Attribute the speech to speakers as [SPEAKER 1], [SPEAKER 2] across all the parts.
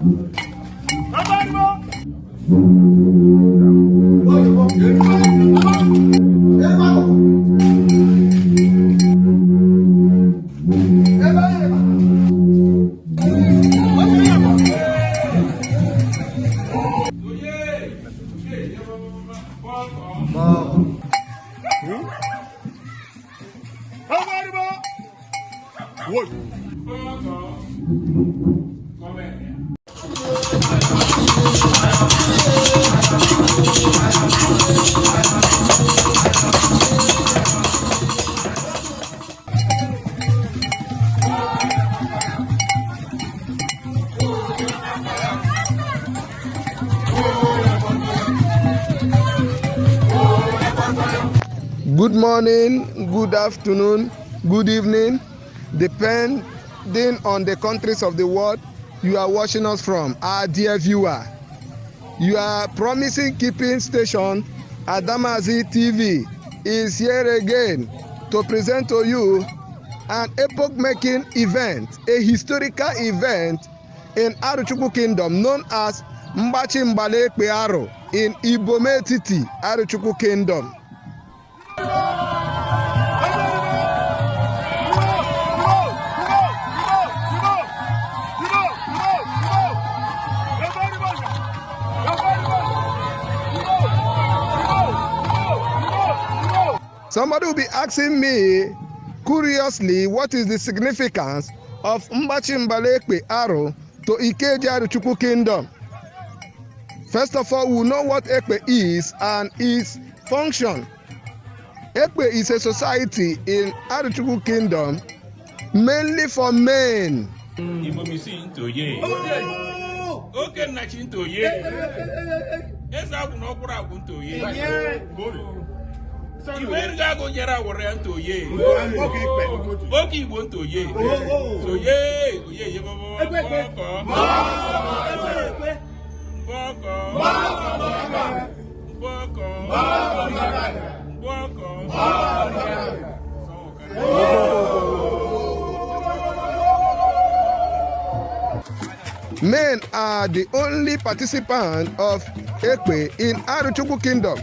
[SPEAKER 1] Good morning, good afternoon, good evening, depending on the countries of the world you are watching us from. Our dear viewer, you are promising keeping station Adamazi TV is here again to present to you an epoch-making event, a historical event in Arochukwu Kingdom known as Mgbachi Mgbala Ekpe Aro in Ibom-Etiti, Arochukwu Kingdom. Somebody will be asking me curiously, what is the significance of Mgbachi Mgbala Ekpe Aro to Ikeji Arochukwu Kingdom? First of all, we know what Ekpe is and its function. Ekpe is a society in Arochukwu Kingdom mainly for men.
[SPEAKER 2] Ibomisi ntoye. Oke nnachi ntoye. Eze agwụ na ọkwụrụ agwụ ntoye. Igwe erighị agụ nyere awụrụ ya ntoye. Oke Igbo ntoye. Toye oye ye bọbọ bọkọ. Bọkọ. Bọkọ. Bọkọ.
[SPEAKER 1] Men are the only participant of Ekpe in Arochukwu Kingdom.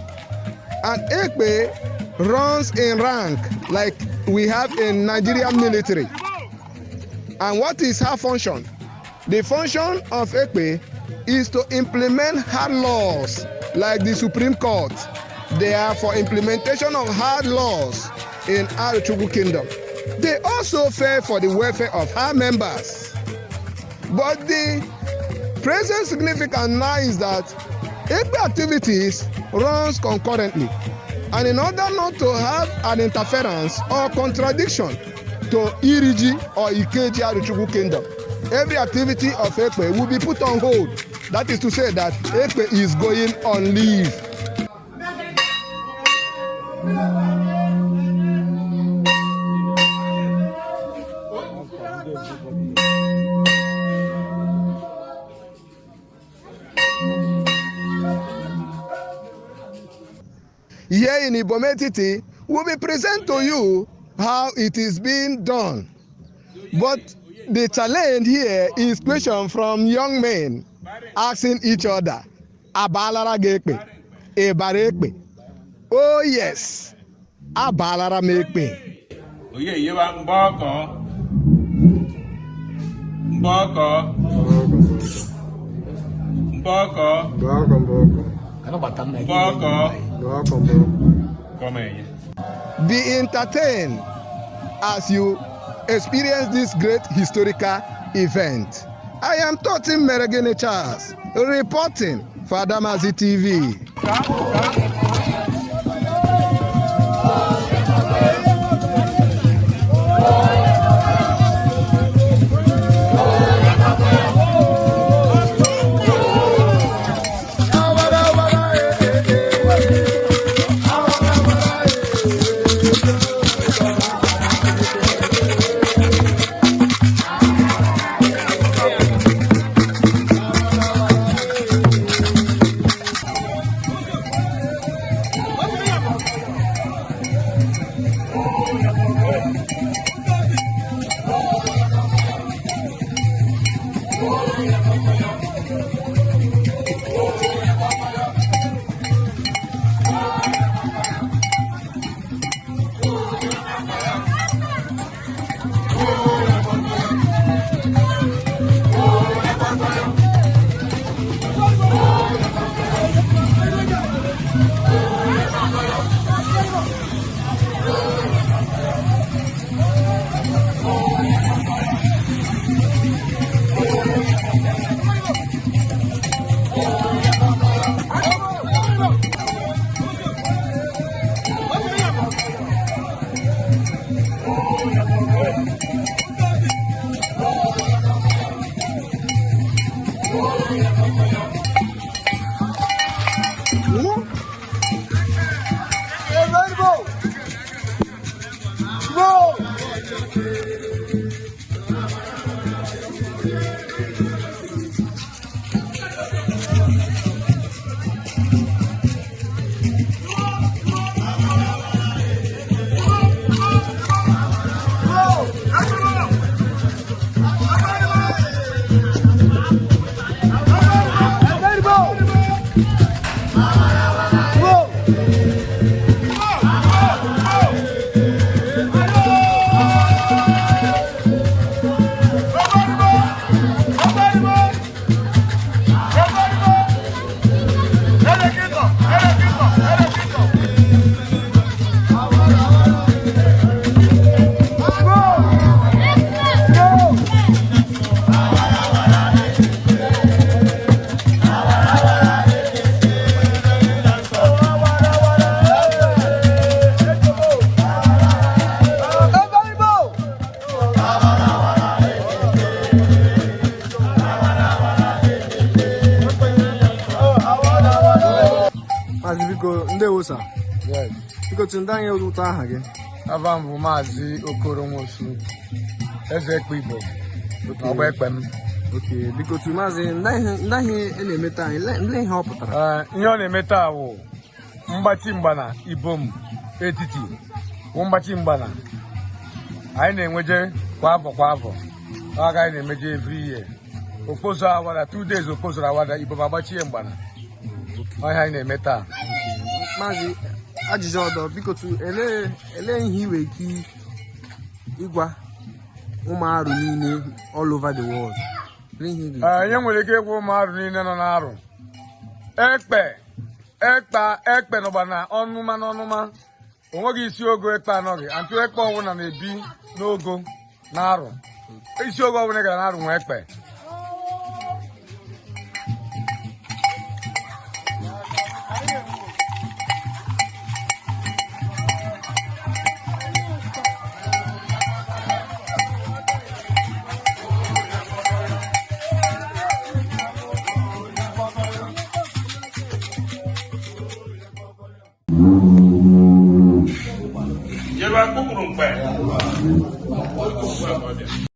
[SPEAKER 1] And Ekpe runs in rank like we have in Nigerian military. And what is her function? The function of Ekpe is to implement hard laws like the Supreme Court. They are for implementation of hard laws in Arochukwu Kingdom. They also fair for the welfare of her members. But the present significance now is that Ekpe activities runs concurrently, and in order not to have an interference or contradiction to Iriji or Ikeji Arochukwu Kingdom, every activity of Ekpe will be put on hold. That is to say that Ekpe is going on leave. Here in Ibom-Etiti, will be present to you how it is being done. But the challenge here is question from young men asking each other, Abalara gị ekpe, ịbara ekpe? Oh yes, abalara m ekpe.
[SPEAKER 2] Oye yeba mbọkọ. Mbọkọ. Mbọkọ. Mbọkọ. Kọmenye.
[SPEAKER 1] Be entertained as you experience this great historical event. I am Totin Meregene Charles, reporting for Adamazi TV.
[SPEAKER 3] Maazị, biko, ndewo sir.
[SPEAKER 4] Yes.
[SPEAKER 3] Biko, tụ ndị anyị ụtọ aha gị.
[SPEAKER 4] Ava m bụ Maazị Okoro Nwosu, Eze Ekpe Igbo, n'ọgba ekpe m.
[SPEAKER 3] Ok, biko tụ maazị ndị ihe a na-eme taa, ndị ihe ọ pụtara.
[SPEAKER 4] Ee, ihe ọ na-eme taa wụ mgbachi mgbana Ibom etiti, wụ mgbachi mgbana anyị na-enweje kwa afọ kwa afọ. Ọ ga anyị na-emeje every year. Okposo awada 2 days, okposoro awada, Ibom agbachie mgbana. Ọ ihe anyị na-eme taa.
[SPEAKER 3] Maazị, ajụjụ ọdọ, biko tụ ele ihe ị nwere ike ịgwa ụmụ Arụ niile all over the world? Ele ihe ị ga-
[SPEAKER 4] Ee, ihe nwere ike ịgwa ụmụ Arụ niile nọ n'Arụ, ekpe ekpa ekpe nọgba na ọnụma n'ọnụma, onweghị isi ogo ekpe anọghị antụ. Ekpe ọbụla na-ebi n'ogo n'Arụ. Isi ogo ọbụla ị gara n'Arụ nwee ekpe.
[SPEAKER 2] Jebe kpụkpụrụ mkpe. Mkpe ka ọ dị.